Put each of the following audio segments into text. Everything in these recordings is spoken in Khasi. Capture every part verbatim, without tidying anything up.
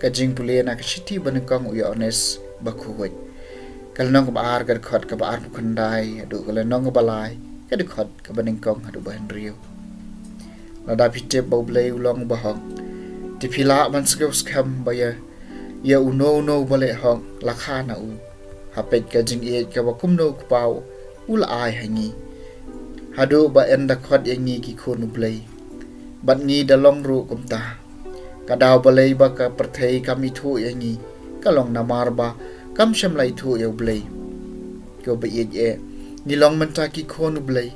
Ka jingpule na ka shithi banyngkong u Ïoannis Bakhuid, ka lynnong kaba ar, ka dkhot kaba arphew khyndai haduh ka lynnong kaba lai, ka dkhot kaba nyngkong haduh ba hynriew. Lada phi tip ba U Blei u long uba hok, te phi lah ban sngewskhem ba ïa, ïa uno uno uba leh hok la kha na u. Ha peit ka jingïeit kaba kumno u Kpa u la ai ha ngi, haduh ba yn da khot ïa ngi ki khun U Blei. Bad ngi da long ruh kumta. Ka daw balei ba ka pyrthei kam ithuh ïa ngi? Ka long namar ba kam shym la ithuh ïa U Blei. Ko ba ïeit eh, ngi long mynta ki khun U Blei.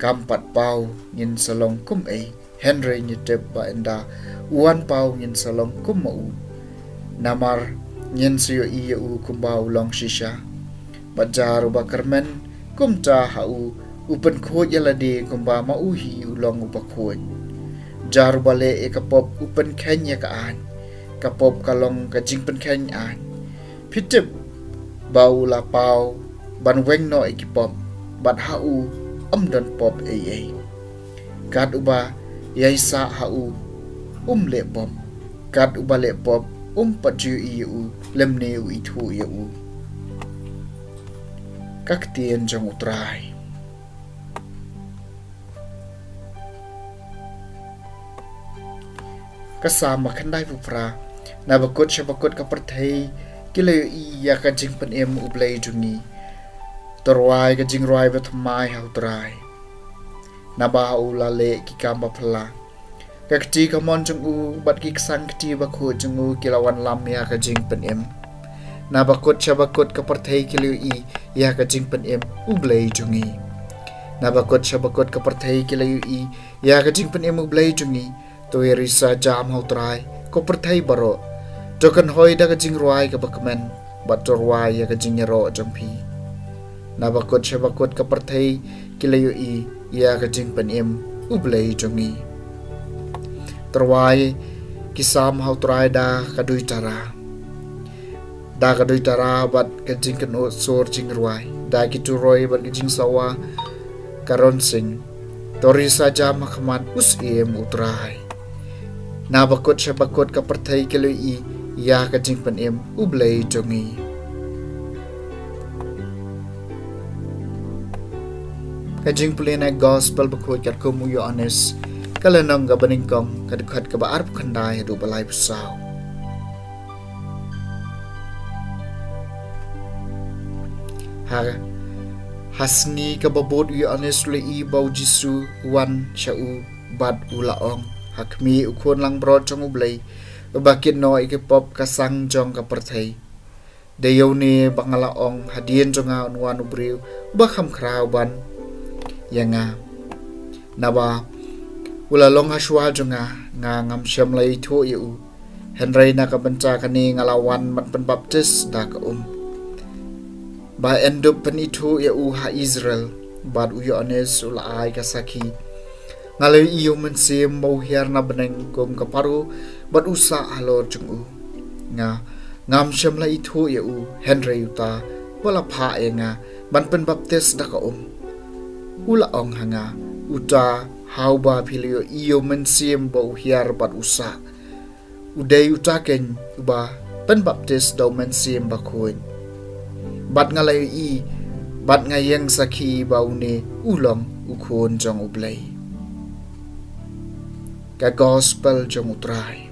Kam pat paw ngin sa long kum ei, hynrei ngi tip ba ynda u wan paw ngin sa long kum ma u. Namar ngin sa ïohi ïa u kumba u long shisha. Bad jar uba kyrmen kumta ha u, u pynkhuid ïa lade kumba ma u hi u long uba khuid. Jar uba leh ïa ka pop u pynkheiñ ïa ka aiñ, ka pop ka long ka jingpynkheiñ aiñ. Phi tip ba u la paw ban weng noh ïa ki pop, bad ha u ym don pop ei ei. Kat uba ïai sah ha u um leh pop, kat uba leh pop um pat ju ïohi ïa u, lymne u ithuh ïa u. Ka ktien jong U Trai. Ka Salm ba khyndaiphew phra. Na bakut sha bakut ka pyrthei ki la ïohi ïa ka jingpynim U Blei jong ngi. To rwai ka jingrwai bathymmai ha U Trai, naba u la leh ki kam baphylla. Ka kti kamon jong u bad ki ksang kti bakhuid jong u ki la wanlam ïa ka jingpynim. Na bakut sha bakut ka pyrthei ki la ïohi ïa ka jingpynim U Blei jong ngi. Na bakut sha bakut ka pyrthei ki la ïohi ïa ka jingpynim U Blei jong ngi. To ïa risa jam ha U Trai, ko pyrthei baroh. To kynhoi da ka jingrwai kaba kmen, bad to rwai ïa ka jingïaroh jong phi. Na bakut sha bakut ka pyrthei ki la ïohi ïa ka jingpynim U Blei jong ngi. To rwai ki Salm ha U Trai da ka duitara, da ka duitara bad ka jingkynnoh sur jingrwai, da ki turoi bad ka jingsawa ka ronsing. To risa jam ha khmat u Syiem U Trai. Na bakut sha bakut ka pyrthei ki la ïohi ïa ka jingpynim U Blei jong ngi. Ka jingpule na Gospel Bakhuid katkum u Ïoannis, ka lynnong kaba nyngkong, ka dkhot kaba arphew khyndai haduh ba laiphew saw. Ha, ha sngi kaba bud u Ïoannis u la ïohi ba u Jisu u wan sha u bad u la ong: Ha khmih, u Khun langbrot jong U Blei, uba kit noh ïa ki pop ka sang jong ka pyrthei. Dei ïa une ba nga la ong hadien jong nga un wan u briew uba kham khraw ban ïa nga. Naba u la long hashwa jong nga, nga ngam shym la ithuh ïa u. Hynrei na ka bynta kane nga la wan ban pynbaptis da ka um, ba yn dup pynithuh ïa u ha Israel. Bad u Ïoannis u la ai ka sakhi: Nga la ïohi u Mynsiem ba u hiar na bneng kum ka paro, bad u sah halor jong u. Nga ngam shym la ithuh ïa u, hynrei uta ba la phah ïa nga ban pynbaptis da ka um, u la ong ha nga: Uta ha uba phi la ïohi ïa u Mynsiem ba u hiar bad u sah, u dei uta keiñ uba pynbaptis da u Mynsiem Bakhuid. Bad nga la ïohi bad nga ïeng sakhi ba une u long u Khun jong U Blei. Ka Gospel jong U Trai.